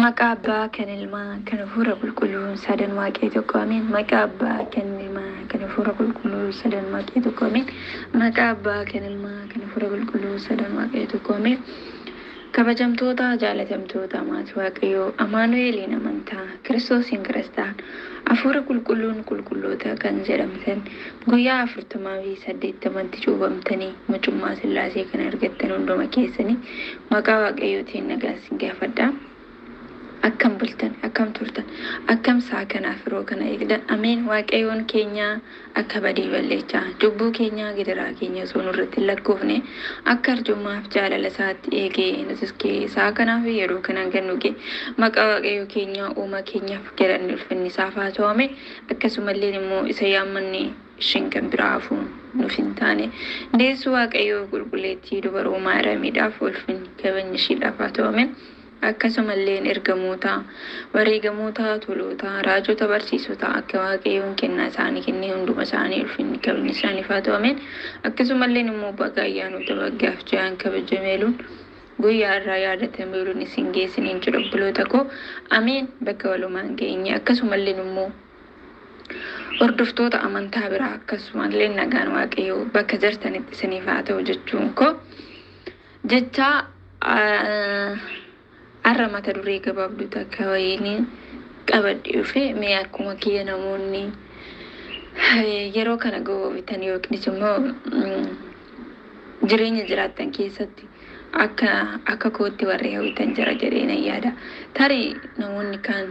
Maqaa Abbaa kan Ilmaa kan Hafuura Qulqulluu sadan Waaqee tokko ameen. Maqaa Abbaa kan Ilmaa kan Hafuura Qulqulluu sadan Waaqee tokko ameen. Maqaa Abbaa kan Ilmaa kan Hafuura Qulqulluu sadan Waaqee tokko ameen. Kabajamtoota jaalatamtoota maatii Waaqayyoo Amaanu'eeliin amantaa Kiristoosiin Kiristaan Hafuura Qulqulluun qulqulloota kan jedhamtan guyyaa 80tti cuuphamtanii mucummaa Sillaasee kan argattan hunduma keessanii maqaa Waaqayyootiin nagaa isin gaafadha. Akkam bultan, akkam turtan, akkam sa'a kanaaf yeroo kana eegdan. Ameen. Waaqayyoon keenya akka badii balleechaa cubbuu keenya gidiraa keenya osoo nurratti hin lakkoofne akka arjummaaf jaalala isaatti eegee nutis sa'a kanaaf yeroo kana gannu gee maqaa Waaqayyoo keenya uumaa keenyaaf galanni ulfinni isaaf haa ta'u. Ameen. Akkasumallee immoo isa yaammanne isheen kan biraa hafuun nuuf hin taane deessuu Waaqayyoo qulqulleettii dubaroo Maariyaamiidhaaf ulfinni kabajni ishiidhaaf haa ta'u. Ameen. Akkasumallee ergamoota, wareegamoota, toloota, raajota, barsiisota akka Waaqayyoon kennaa isaanii kennee hunduma isaanii ulfinni kabajni isaaniif haa ta'u. Ameen. Akkasumallee immoo baga ayyaanota waggaaf ji'aan kabajameeluun guyyaa irraa yaadatameeluun isin geessiniin jedhu obboloota koo. Ameen. Bakka walumaan geenye. Akkasumallee immoo hordoftoota amantaa biraa akkasumallee nagaan Waaqayyoo bakka jirtanitti isiniif haa ta'u jechuun koo jecha har'a mata duree gabaabduu takka wayiin qabadhe dhufe. Mee akkuma kiyya namoonni yeroo kana gowwoobitan yookiinis immoo jireenya jiraattan keessatti akka kootti warri hawwitan jira jedhee nan yaada. Tarii namoonni kaan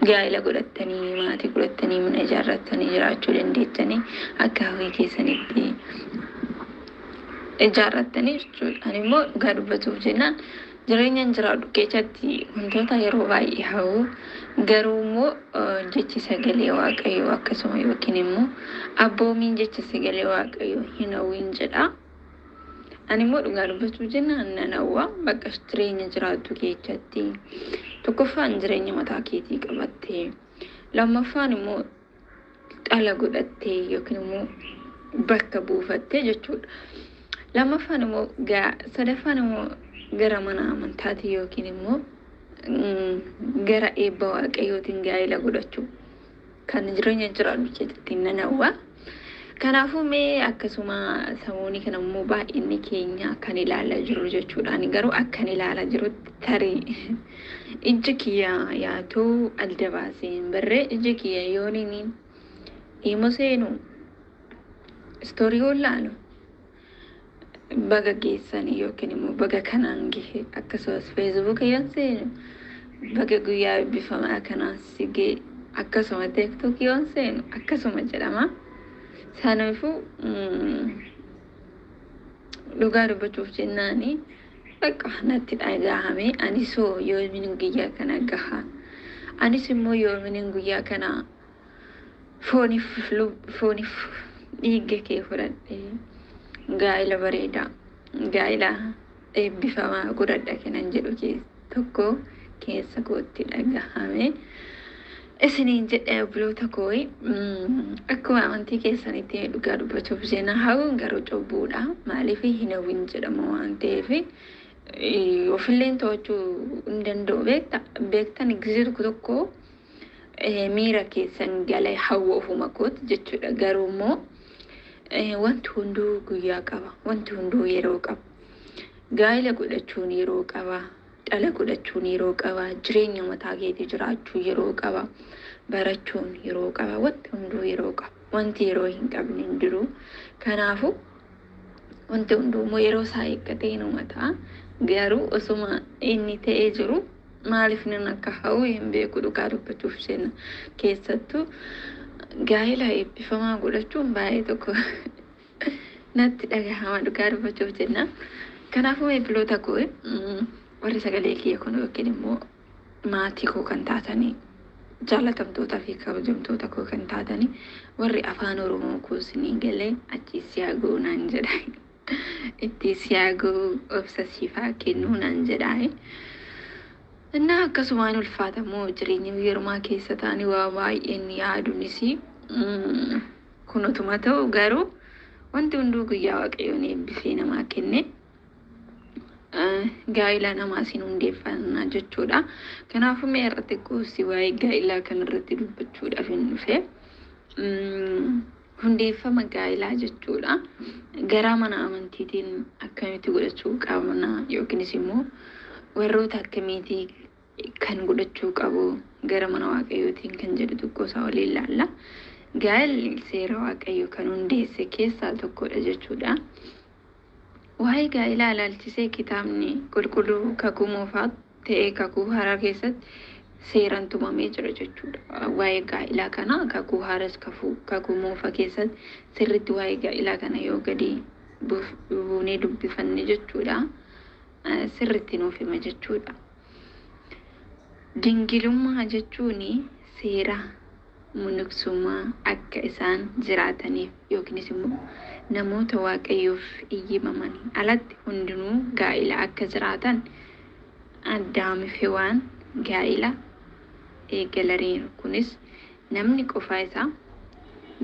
gaa'ela godhatanii maatii godhatanii mana ijaarratanii jiraachuu dandeessanii akka hawwii keessanitti ijaarrattanii jechuudha. Ani immoo dhugaa dubbatuuf jennaan jireenyaan jiraadhu keessatti wantoota yeroo baay'ee hawwu, garuu immoo jechi sagalee Waaqayyoo akkasuma yookiin immoo abboomiin jecha sagalee Waaqayyoo hin hawwiin jedha. Ani immoo dhugaa dubbachuuf jennaan nan hawwa bakka jireenya jiraattu keessatti tokkoffaan jireenya mataa keetii qabattee, lammaffaan immoo dhala godhattee yookiin immoo bakka buufattee jechuudha. Lammaffaan immoo sadaffaan immoo gara mana amantaatii yookiin immoo gara eebba Waaqayyootiin gaa'ela godhachuu kan jireenya jiraadhu keessatti nan hawwa. Kanaafuu mee akkasuma samoonii kana immoo baay'inni keenya kan ilaalaa jiru jechuudha. Ani garuu akkan ilaalaa jirutti tarii ijji kiyya yaatuu adda baasee hin barree ijji kiyya yooniin dhimma seenu istoorii laalu baga geessanii yookiin immoo baga kanaan gahe, akkasumas Feesbuuka yoon seenu baga guyyaa eebbifamaa kanaan si gahe, akkasuma TikTok yoon seenu akkasuma jedhama. Sanaafuu dhugaa dubbachuuf jennaani bakka natti dhagahame anisoo yoomiin guyyaa kana gaha, anis immoo yoomiin guyyaa kana fooniif dhiiga kee fudhadhee gaa'ela bareedaa gaa'ela eebbifamaa godhadha kanan jedhu tokko keessa kootti dhagahame. Isiniin jedhe obboloota koo, akkuma amantii keessanitti dhugaa dubbachuuf jenna hawwuun garuu cubbuudha. Maaliif hin hawwin jedhama waan ta'eef ofilleen to'achuu hin danda'u. Beektan gisee tokko tokko miira keessan galee hawwa ofuma kooti jechuudha. Garuu immoo wanti hunduu guyyaa qaba. Wanti hunduu yeroo qaba. Gaa'ela godhachuun yeroo qaba. Dhala godhachuun yeroo qaba. Jireenya mataa keetii jiraachuu yeroo qaba. Barachuun yeroo qaba. Wanti hunduu yeroo qaba. Wanti yeroo hin qabne hin jiru. Kanaafuu wanti hunduu immoo yeroo isaa eeggatee inuma ta'a. Garuu osuma inni ta'ee jiru maaliif nan akka hawwu hin beeku dhugaa dubbachuuf jenna. Keessattuu gaa'ela eebbifamaa godhachuun baay'ee tokko natti dhagahama dhugaa dubbachuuf jenna. Kanaafuu eebbiloota koo warri sagalee kiyya kun yookiin immoo maatii koo kan taatanii jaalatamtootaa fi kabajamtoota koo kan taatanii warri afaan Oromoo koo isinii galee achi siyaagoo naan jedha. Itti siyaagoo obsa siifaa kennuu naan jedha. Innaa akkasumaan ulfaatamoo jireenya yeroo keessa ta'anii waa baay'een yaaduunis kun utuma ta'u garuu wanti hunduu guyyaa Waaqayyoon eebbisee namaa kenne. Gaa'ila namaa siin hundeeffannaa jechuudha. Kanaafuu mee irratti gosi waa'ee gaa'ilaa kanarratti dubbachuudhaaf hin dhufe. Hundeeffama gaa'ilaa jechuudha. Gara mana amantiitiin akkamitti godhachuu qabna yookiinis immoo warroota akkamiitii kan godhachuu qabu gara mana waaqayyootiin kan jedhu tokko isaa waliin ilaalla. Gaa'illi seera waaqayyoo kan hundeesse keessaa tokkodha jechuudha. Waa'ee gaa'ilaa ilaalchisee kitaabni qulqulluu kakuu moofaa ta'ee kakuu haaraa keessatti seeraan tumamee jira jechuudha. Waa'ee gaa'ilaa kana kakuu haaraas kakuu moofaa keessatti sirriitti waa'ee gaa'ilaa kana yoo gadi buunee dubbifanne jechuudha. Sirriitti nuuf hima jechuudha. Dingilummaa jechuun seera munuksummaa akka isaan jiraataniif yookiinis immoo namoota waaqayyoof iyyamamanii alatti hundinuu gaa'ila akka jiraatan Addaamii fi Hewaan gaa'ila eegalaniiru. Kunis namni qofaa isaa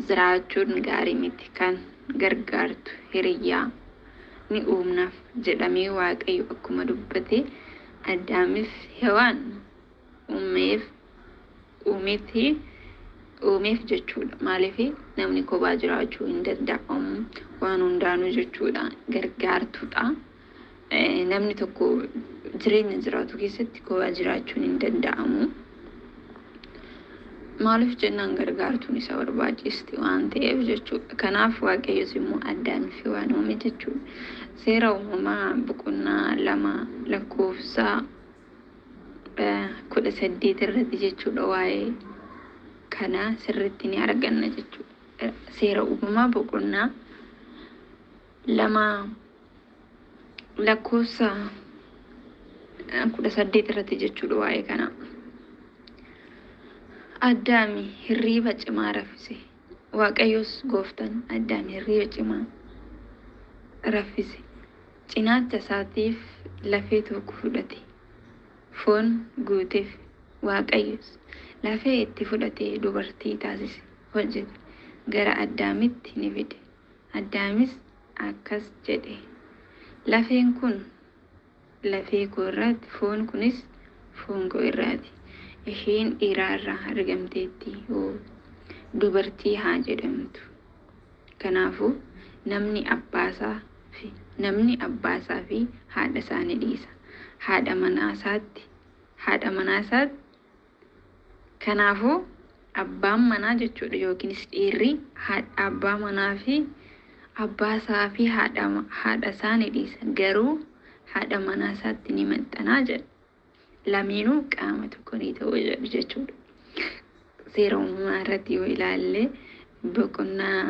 jiraachuun gaarii miti kan gargaartu hiriyyaa ni uumnaaf jedhamee waaqayyo akkuma dubbate Addaamiif Hewaan uumeef uumeeti uumeef jechuudha. Maaliif namni kophaa jiraachuu hin danda'amu waan hundaanuu jechuudha. Gargaartuudha. Namni tokko jireenya jiraatu keessatti kophaa jiraachuun hin danda'amu. Maaliif jennaan gargaartuun isa barbaachisti waan ta'eef jechuudha. Kanaaf waaqayyos immoo Addaamii fi Hewaan uume jechuudha. Seera uumamaa boqonnaa 2 lakkoofsa 18 irratti jechuudha waa'ee kana sirriitti ni arganna jechuudha. Seera uumamaa boqonnaa 2 lakkoofsa 18 irratti jechuudha waa'ee kana. Addaami hirriiba cimaa raffise. Waaqayyos gooftaan Addaami hirriiba cimaa raffise. Cinaacha isaatiif lafee tokko fudhate. Foon guuteef. Waaqayyos lafee itti fudhatee dubartii taasise hojjete. Gara Addaamitti ni fide. Addaamis akkas jedhe. Lafeen kun lafee koo irraati. Foon kunis foon koo irraati. Isheen dhiiraa irraa argamteetti hoo dubartii haa jedhamtu. Kanaafuu namni abbaasaa fi haadha isaa ni dhiisa. Haadha manaasaatti kanaafuu abbaan manaa jechuudha yookiinis dhiirri abbaa manaa fi abbaasaa fi haadha isaa ni dhiisa. Garuu haadha manaasaatti ni maxxanaa jedha. Lameenuu qaama tokko ni ta'u jedhu jechuudha. Seera uumamaa irratti yoo ilaalle boqonnaa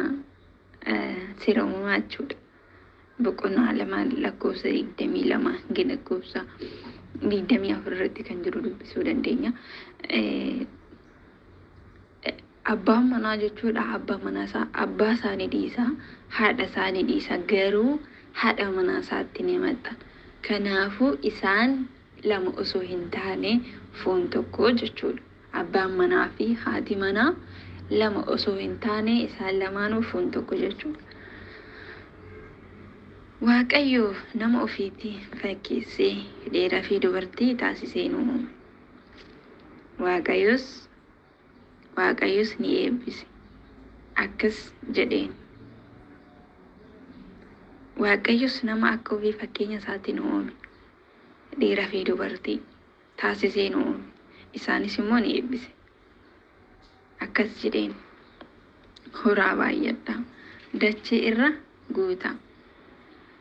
seera uumamaa jechuudha. Boqonnaa 2 lakkoofsa 22 hanga lakkoofsa 24 irratti kan jiru dubbisuu dandeenya. Abbaan manaa jechuudha abbaa manaasaa abbaa isaa ni dhiisa, haadha isaa ni dhiisa, garuu haadha manaasaatti ni maxxana. Kanaafuu isaan lama osoo hin taane foon tokko jechuudha. Abbaan manaa fi haati manaa lama osoo hin taane isaan lamaanuu foon tokko jechuudha. Waaqayyo nama ofiitti fakkeessee dhiiraa fi dubartii taasisee nu uume. Waaqayyos ni eebbise. Akkas jedheen. Waaqayyos nama akka ofii fakkeenya isaatiin uume. Dhiiraa fi dubartii taasisee nu uume. Isaanis immoo ni eebbise. Akkas jedheen. Horaa baay'adhaa. Dachee irra guutaa.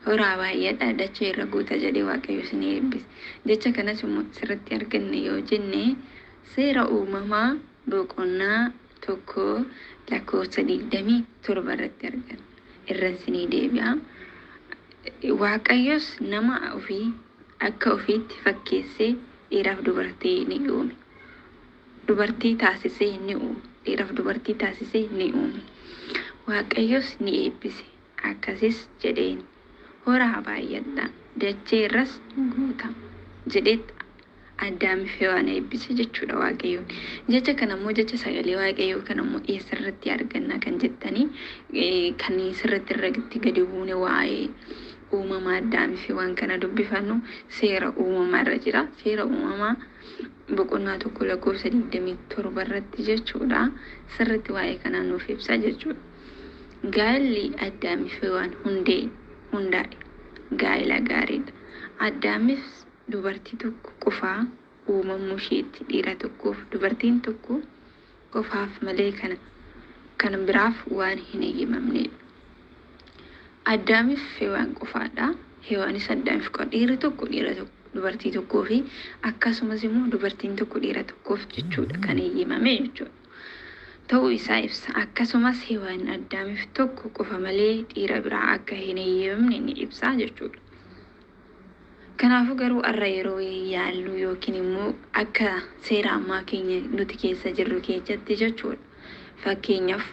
Horaa baay'adhaa dachee irra guutaa jedhee Waaqayyos ni eebbise. Jecha kanas immoo sirriitti arganne yoo jenne seera uumamaa boqonnaa 1 lakkoofsa 27 irratti arganna. Irra isinii deebi'a. Waaqayyos nama ofii akka ofiitti fakkeessee dhiiraaf dubartii ni uume. Dubartii taasisee ni uume. Dhiiraaf dubartii taasisee ni uume. Waaqayyos ni eebbise. Akkasis jedheen. Horaa baay'adhaa. Dachee irras guutaa jedhee Addaamii fi Hewaan eebbise jechuudha Waaqayyoon. Jecha kana immoo jecha sagalee Waaqayyoo kana immoo eessarratti arganna kan jettanii kan sirriitti irratti gadi buune waa'ee Uumamaa Addaamii fi waan kana dubbifannu seera uumamaa irra jira. Seera uumamaa boqonnaa 1 lakkoofsa 27 irratti jechuudha. Sirriitti waa'ee kanaa nuuf ibsa jechuudha. Gaa'elli Addaamii fi waan hundee hundaa'e gaa'ela gaariidha. Addaamis dubartii tokko qofaa uumamuu isheetti dhiira tokkoof dubartiin tokko qofaaf malee kana kan biraaf waan hin eeyyamamnedha. Addaamiif Hewaan qofaadha. Hewaanis Addaamiif qofa. Dhiirri tokko dhiira tokko dubartii tokkoo fi akkasumas immoo dubartiin tokko dhiira tokkoof jechuudha kan eeyyamame jechuudha. Ta'uu isaa ibsa. Akkasumas Hewaan Addaamiif tokko qofa malee dhiira biraa akka hin eeyyamamne ni ibsa jechuudha. Kanaafuu garuu har'a yeroo yaallu yookiin immoo akka seera ammaa keenya nuti keessa jirru keessatti jechuudha. Fakkeenyaaf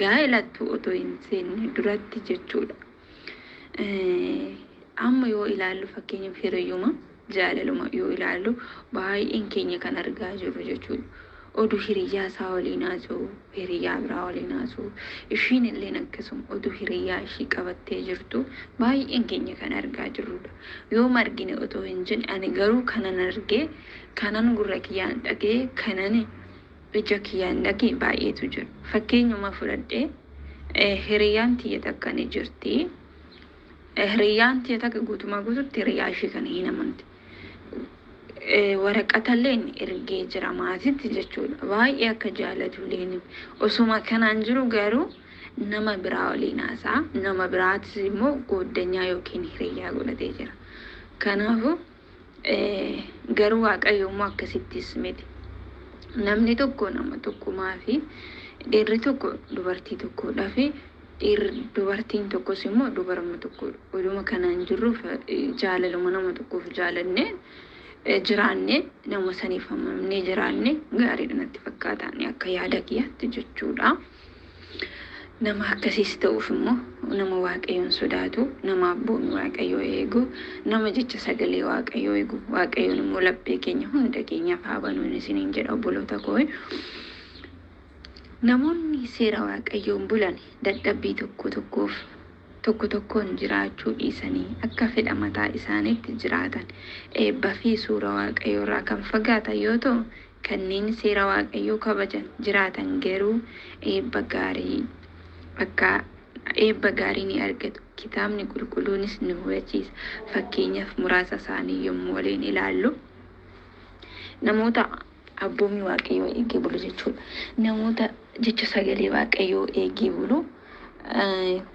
gaa'elattu otoo hin seenne duratti jechuudha. Amma yoo ilaallu fakkeenyaaf hiriyyuma jaalaluma yoo ilaallu baay'een keenya kan argaa jirru jechuudha. Oduu hiriyyaa isaa waliin haasa'u, hiriyyaa biraa waliin haasa'u, ishiin illee akkasuma oduu hiriyyaa ishii qabattee jirtu baay'een keenya kan argaa jirrudha. Yooma argine otoo hin jenne ani garuu kanan argee, kanan gurra kiyyaan dhagee, kanan ija kiyyaan dhagee baay'eetu jira. Fakkeenyuma fudhadhee hiriyyaan tiyya takka ni jirti. Hiriyyaan tiyya takka guutumaa guututti hiriyyaa ishii kana hin amanti. Waraqatallee ergee jira maatiitti jechuudha. Baay'ee akka jaalatullee osuma kanaan jiru garuu nama biraa waliin haasa'a. Nama biraatis immoo gooddanyaa yookiin hiriyyaa godhatee jira. Kanaafuu garuu Waaqayyo immoo akkasittis miti. Namni tokko nama tokkumaa fi dhiirri tokko dubartii tokkodhaa fi dhiirri dubartiin tokkos immoo dubaruma tokkodha. Oduma kanaan jirruuf jaalaluma nama tokkoof jaalannee jiraannee nama saniif hammamnee jiraannee gaariidha natti fakkaata akka yaada kiyyaatti jechuudha. Nama akkasiis ta'uuf immoo nama Waaqayyoon sodaatu, nama abboommii Waaqayyoo eegu, nama jecha sagalee Waaqayyoo eegu, Waaqayyoon immoo laphee keenya hunda keenyaaf haa banuun isiniin jedha obboloota koo. Namoonni seera Waaqayyoon bulan dadhabbii tokko tokkoof tokko tokkoon jiraachuu dhiisanii akka fedha mataa isaaniitti jiraatan eebba fi suura Waaqayyoo irraa kan fagaatan yoo ta'u, kanneen seera Waaqayyoo kabajan jiraatan garuu eebba gaarii akka eebba gaarii ni argatu. Kitaabni qulqulluunis nu hubachiisa. Fakkeenyaaf muraasa isaanii yommuu waliin ilaallu namoota abboommii Waaqayyoo eegee bulu jechuudha. Namoota jecha sagalee Waaqayyoo eegee bulu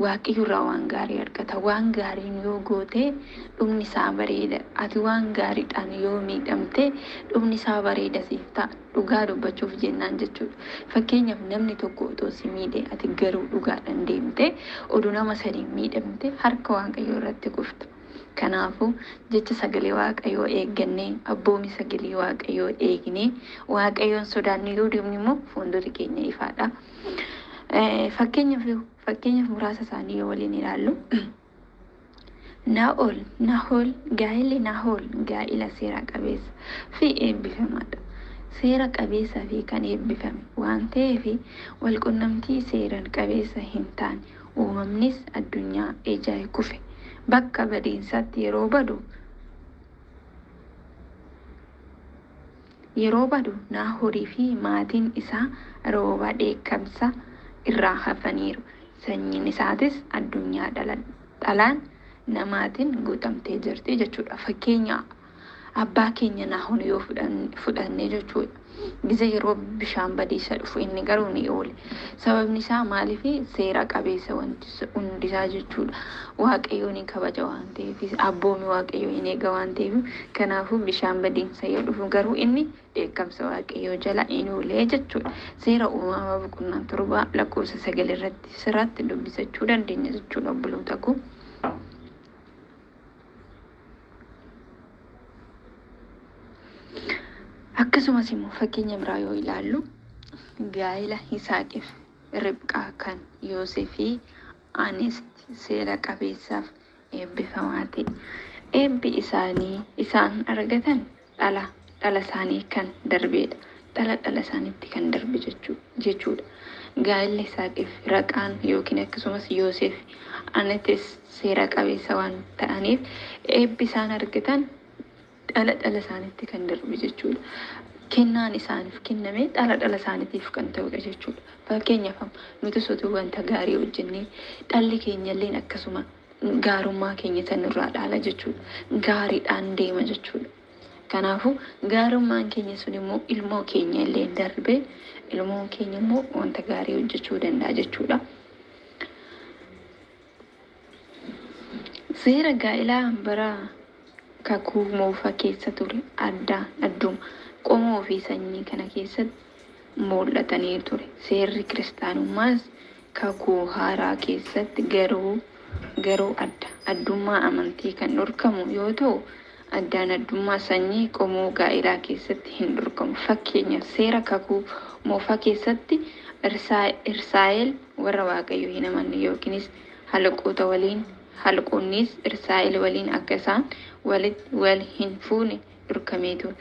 Waaqayyo irraa waan gaarii argata. Waan gaariin yoo goote dhumni isaa bareeda. Ati waan gaariidhaan yoo miidhamte dhumni isaa bareeda siif ta'a. Dhugaa dubbachuuf jennaan jechuudha. Fakkeenyaaf namni tokko otoo si miidhe ati garuu dhugaadhaan deemte oduu nama sadiin miidhamte harka Waaqayyoo irratti kufta. Kanaafuu jecha sagalee Waaqayyoo eeggannee abboommii sagalee Waaqayyoo eegnee Waaqayyoon sodaanne yoo deemne immoo fuuldurri keenya ifaadha. Fakkeenyaaf muraasa isaanii yoo waliin ilaallu Naa'ol Naahol gaa'elli Naahol gaa'ela seera qabeessa fi eebbifamaadha. Seera qabeessa fi kan eebbifame waan ta'eef walqunnamtii seeraan qabeessa hin taane uumamnis addunyaa ijaa kufe bakka badiinsaatti yeroo badu Naahorii fi maatiin isaa rooba dheekkamsa irraa hafaniiru. Sanyiin isaatis addunyaa dhalaan namaatiin guutamtee jirti jechuudha. Fakkeenya abbaa keenya Naahol yoo fudhanne jechuudha. Gize yeroo bishaan badiisa dhufu inni garuu ni oole. Sababni isaa maaliif seera qabeessa wanti hundisaa jechuudha. Waaqayyoon ni kabaja waan ta'eef abboommii Waaqayyoo hin eega waan ta'eef kanaafuu bishaan badiinsa yoo dhufu garuu inni dheekkamsa Waaqayyoo jala hin oolee jechuudha. Seera uumamaa boqonnaa 7 lakkoofsa 9 irratti sirriitti dubbisachuu dandeenya jechuudha obboloota koo. Akkasumas immoo fakkeenya biraa yoo ilaallu gaa'ela Yisaaqiif Ribqaa kan Yoosefii Anesti seera qabeessaaf eebbifamaa ta'e. Eebbi isaanii isaan argatan dhala dhala isaanii kan darbedha. Dhala dhala isaaniitti kan darbe jechuudha. Gaa'elli Yisihaaqiif Raqaan yookiin akkasumas Yoosef anatis seera qabeessa waan ta'aniif eebbi isaan argatan dhala dhala isaaniitti kan darbu jechuudha. Kennaan isaaniif kenname dhala dhala isaaniitiif kan ta'udha jechuudha. Fakkeenyaaf nuti sotuu wanta gaarii hojjennee dhalli keenya illee akkasuma gaarummaa keenya sanirraa dhaala jechuudha. Gaariidhaan deema jechuudha. Kanaafuu gaarummaan keenya sun immoo ilmoo keenya illee darbee ilmoon keenya immoo wanta gaarii hojjechuu danda'a jechuudha. Seera gaa'elaa bara kakuu moofaa keessa ture adda adduma qomoo fi sanyii kana keessatti mul'atanii ture. Seerri kiristaanummaas kakuu haaraa keessatti garuu adda addummaa amantii kan dhorkamu yoo ta'u addaan addummaa sanyii qomoo gaa'elaa keessatti hin dhorkamu. Fakkeenyaaf seera kakuu moofaa keessatti Israa'el warra Waaqayyo hin amanne yookiinis halqoota waliin halqoonnis Israa'el waliin akka isaan wal hin fuune dhorkamee ture.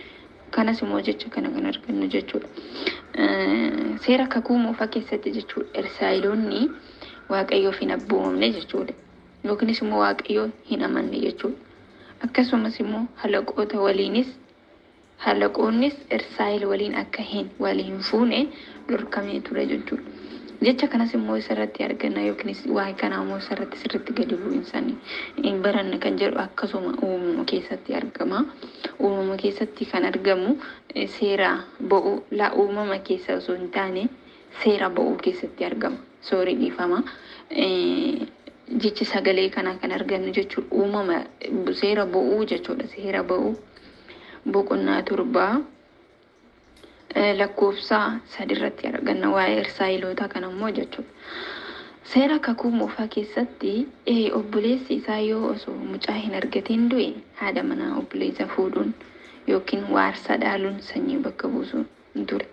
Kanas immoo jecha kana kan argannu jechuudha. Seera kakuu moofaa keessatti jechuudha Israa'eloonni Waaqayyoof hin abboomamne jechuudha. Yookiinis immoo Waaqayyo hin amanne jechuudha. Akkasumas immoo halaqoota waliinis halaqoonnis Israa'el waliin akka hin wal hin fuune dhorkamee ture jechuudha. Jecha kanas immoo isarratti arganna yookiinis waa'ee kanaa immoo isarratti sirriitti gadi bu'iinsan baranna kan jedhu akkasuma uumama keessatti argama. Uumama keessatti kan argamu seera bo'uu la uumama keessa osoo hin taane seera bo'uu keessatti argama. Soorii dhiifama. Jechi sagalee kanaa kan argannu jechuudha uumama seera bo'uu jechuudha. Seera bo'uu boqonnaa 7 lakkoofsa 3 irratti arganna waa'ee Israa'eloota kana immoo jechuudha. Seera kakuu moofaa keessatti obboleessi isaa yoo osoo mucaa hin argatin du'e haadha manaa obboleessa fuudhuun yookiin waarsa dhaaluun sanyii bakka buusuun ture.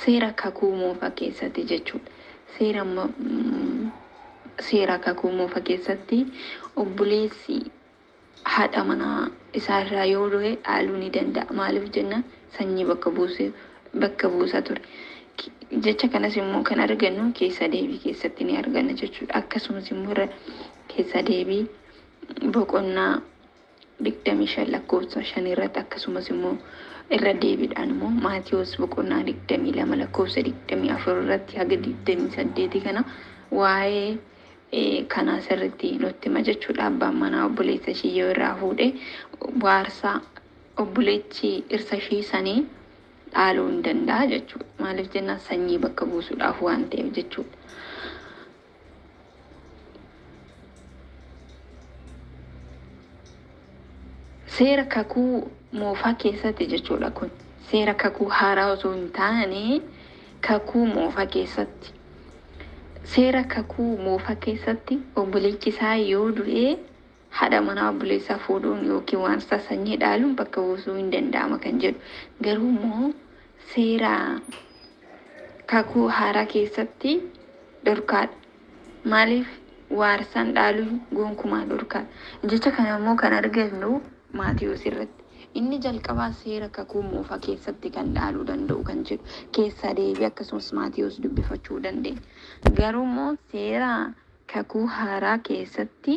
Seera kakuu moofaa keessatti jechuudha. Seera kakuu moofaa keessatti obboleessi haadha manaa isaarraa yoo du'e dhaaluu ni danda'a. Maaliif jenna sanyii bakka buusa ture. Jecha kanas immoo kan argannu keessa deebii keessatti ni arganna jechuudha. Akkasumas immoo keessa deebii boqonnaa 25 lakkoofsa 5 irratti akkasumas immoo irra deebiidhaan immoo Maatiyoos boqonnaa 22 lakkoofsa 24 irratti haga 28 kana waa'ee kanaa sirriitti nutti hima jechuudha. Abbaan manaa obboleessa ishii yoo irraa fuudhe waarsaa obboleechi dhirsa ishii sanii dhaaluu hin danda'a jechuudha. Maaliif jennaan sanyii bakka buusuudhaaf waan ta'eef jechuudha. Seera kakuu moofaa keessatti jechuudha kun. Seera kakuu haaraa osoo hin taane kakuu moofaa keessatti. Seera kakuu moofaa keessatti obboleechi isaa yoo du'e haadha manaa obboleessaa fuudhuun yookiin waarsaa sanyii dhaaluun bakka buusuu hin danda'ama kan jedhu. Garuu immoo seera kakuu haaraa keessatti dhorkaadha. Maaliif waarsaan dhaaluun gonkumaa dhorkaadha. Jecha kana immoo kan argannu Maatiyoos irratti. Inni jalqabaa seera kakuu moofaa keessatti kan dhaaluu danda'u kan jedhu keessa deebii akkasumas Maatiyoos dubbifachuu dandeenya. Garuu immoo seera kakuu haaraa keessatti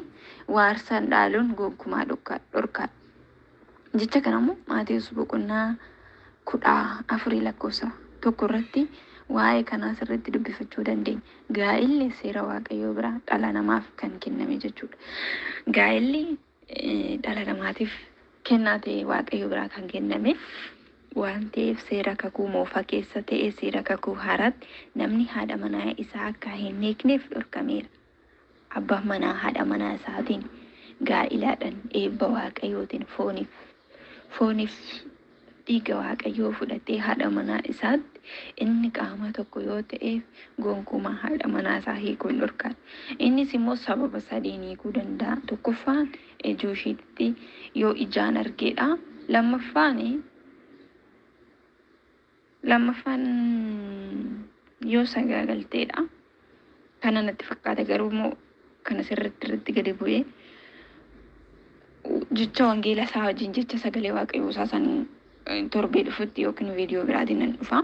waarsaan dhaaluun gonkumaa dhorkaadha. Jecha kana immoo Maatiyoos boqonnaa 14 lakkoofsa 1 irratti waa'ee kanaa sirriitti dubbifachuu dandeenya. Gaa'illi seera Waaqayyoo biraa dhala namaaf kan kenname jechuudha. Gaa'illi dhala namaatiif kennaa ta'e Waaqayyo biraa kan kenname waan ta'eef seera kakuu moofaa keessa ta'e seera kakuu haaraatti namni haadha manaa isaa akka hin hiikneef dhorkameera. Abbaan manaa haadha manaa isaatiin gaa'ilaadhaan eebba Waaqayyootiin fooniif dhiiga Waaqayyoo fudhatee haadha manaa isaatti inni qaama tokko yoo ta'eef gonkumaa haadha manaa isaa hiikuun dhorkaadha. Innis immoo sababa sadiin hiikuu danda'a. Tokkoffaan ejuu ishiitti yoo ijaan argeedha. Lammaffaan yoo sagaagalteedha. Kana natti fakkaata garuu immoo kana sirriitti irratti gadi bu'ee jecha wangeela isaa wajjin jecha sagalee Waaqayyoo isaa san torbee dhufutti yookiin viidiyoo biraatiin nan dhufa.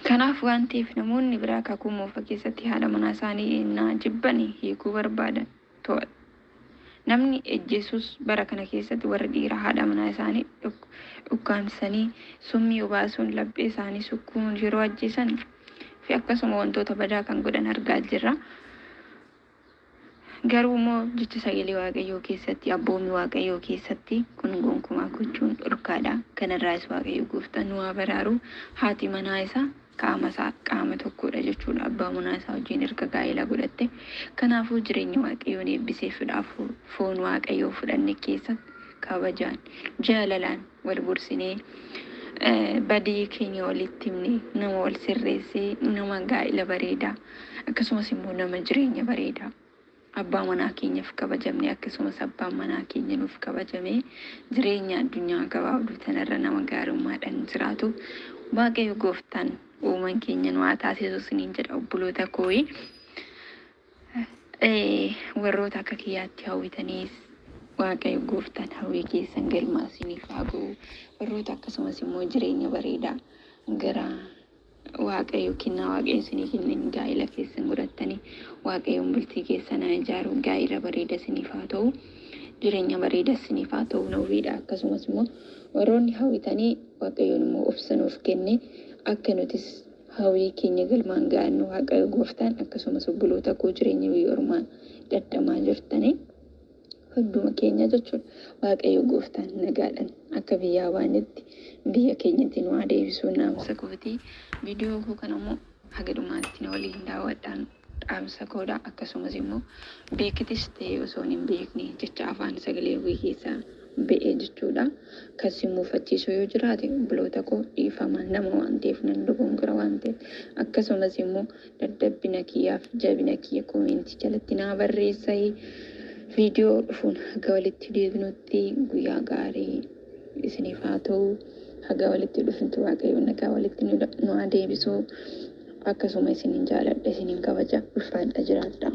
Kanaaf waan ta'eef namoonni biraa kakuu moofaa keessatti haadha manaa isaanii ennaa jibban hiikuu barbaadan to'atu. Namni ejjeesus bara kana keessatti warra dhiiraa haadha manaa isaanii ukkaamsanii summii obaasuun laphee isaanii sukkuumuun yeroo ajjeesan fi akkasuma wantoota badaa kan godhan argaa jirra. Garuu immoo jecha sagalee Waaqayyoo keessatti, abboommii Waaqayyoo keessatti kun gonkumaa gochuun dhorkaadha. Kanarraas Waaqayyo gooftaan nu haa baraaru. Haati manaa isaa qaama isaa qaama tokkodha jechuudha. Abbaa manaa isaa wajjin erga gaa'ela godhatte. Kanaafuu jireenya Waaqayyoon eebbisee fudhaaf foon Waaqayyoo fudhanne keessatti kabajaan, jaalalaan wal gorsinee, badii keenya walitti himnee, nama wal sirreessee, nama gaa'ela bareedaa akkasumas immoo nama jireenya bareedaa abbaa manaa keenyaaf kabajamne, akkasumas abbaan manaa keenya nuuf kabajame, jireenya addunyaa gabaabduu tanarra nama gaarummaadhaan jiraatu Waaqayyo gooftaan uuman keenya nu haa taasisu isiniin jedha, obboloota kooyi. Warroota akka kiyyaatti hawwitaniis Waaqayyo gooftaan hawwii keessan galmaa isiniif haa ga'u. Warroota akkasumas immoo jireenya bareedaa gara Waaqayyo kennaa Waaqayyo isinii kenneen gaa'ela keessan godhattanii, Waaqayyoon bultii keessan haa ijaaru, gaa'ela bareeda isiniif haa ta'u, jireenya bareeda isiniif haa ta'u hawwiidha. Akkasumas immoo warroonni hawwitanii, Waaqayyoon immoo obsa nuuf kenne akka nutis hawwii keenya galmaan ga'annu Waaqayyo gooftaan, akkasumas obboloota koo jireenya biyya ormaa dadhamaa jirtanii hunduma keenya jechuudha. Waaqayyo gooftaan nagaadhaan akka biyyaa baanetti biyya keenyatti nu haa deebisuu dhaamsa kooti. Viidiyoo koo kana immoo haga dhumaatti na waliin daawwadhaan dhaamsa koodha. Akkasumas immoo beekitis ta'e osoo hin beekne jecha afaan sagalee ofii keessaa ba'e jechuudha. Kan si muufachiisu yoo jiraate, obboloota koo, dhiifama, nama waan ta'eef nan dogongora waan ta'eef, akkasumas immoo daddabbina kiyyaaf jabina kiyya koomentii jalatti naa barreessai. Viidiyoo dhufuun haga walitti deebinutti guyyaa gaarii isiniif haa ta'u. Haga walitti dhufintu Waaqayyo nagaa walitti nu haa deebisu. Akkasuma isinin jaaladha, isinin kabaja, ulfaadha, jiraadha.